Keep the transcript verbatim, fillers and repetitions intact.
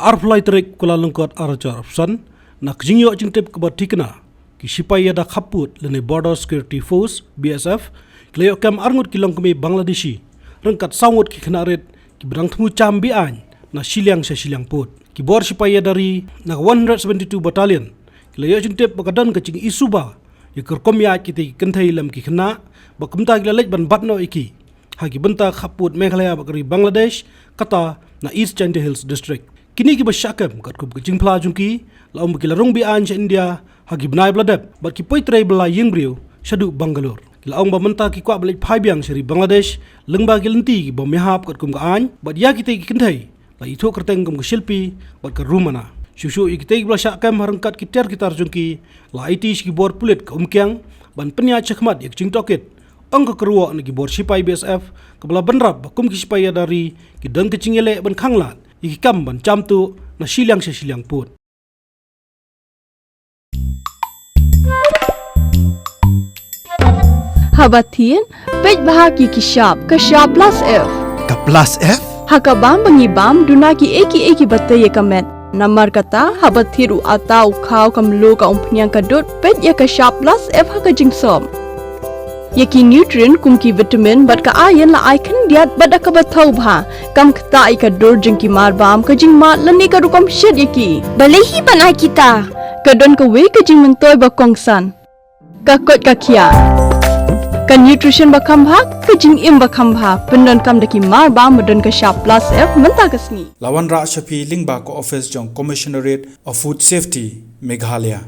Arphew lai tarik Kyllalyngkot arhajar arphew san, na ka jingïoh jingtip kaba thikna, ki shipai ïada khappud lane Border Security Force, B S F, ki la ïoh kem arngut ki longkmie Bangladeshi, ryngkat saw ngut ki khynnah rit, kiba dang thmu jam be-aiñ na shiliang sha shiliang pud. Ki bor shipai ïada ri na ka one hundred seventy-two Battalion ki la ïoh jingtip ba ka don ka jingisuba ïa ka rukom ïaid kitei ki kynthei lem ki khynnah, ba kumta ki la leit ban bat noh ïa ki ha ki bynta khappud Meghalaya bad ka ri Bangladesh, kata na East Jaintia Hills District. Kine kiba shah kem katkum ka jingphla jong ki, la ong ba ki la rung be-aiñ sha India ha ki bnai ba la dep, bad ki poi trei bylla ïing briew shaduh Bangalore. Ki la ong ba mynta ki kwah ban leit phai biang sha ri Bangladesh lyngba ki lynti ki bym ïahap katkum ka aiñ, bad ïa kitei ki kynthei la ithuh kyrteng kum ka Shilpi bad ka Rumana. Shuh shuh ïa kitei kiba la shah kem ha ryngkat ki tiar ki tar jong ki, la aiti sha ki bor pulit ka Umkiang ban pynïaid shakhmat ïa ka jingtohkit. Ong ka kyrwoh na ki bor shipai B S F kaba la bynrap ba kum ki shipai ïada ri, ki don ka jingïaleh ban khanglad ïa ki kam ban jam tuh na shiliang sha shiliang pud. Haba thied, peit bha ïa ki shap, ka shap plus F. Ka plus F? Ha ka bam ba ngi bam, duna kiei kiei kiba tei ïa ka met. Namar kata, haba thied u atta, u khaw, ka mluh, ka umphniang, ka dud, peit ïa ka shap plus F ha ka jingsop. Ïa ki nutrient kum ki vitamin bad ka iron la ai khyndiat bad da kaba thaw bha. Kam ktah ïa ka dur jong ki marbam, ka jingmad lane ka rukom shet ïa ki. Balei hi ban ai kita? Ka don kawei ka jingmyntoi ba kongsan. Ka koit ka khiah. Ka nutrition ba kham bha, ka jingim ba kham bha. Pyndonkam da ki marbam ba don ka shap plus F mynta ka sngi. La wanrah sha phi lyngba ka office jong Commissionerate of Food Safety, Meghalaya.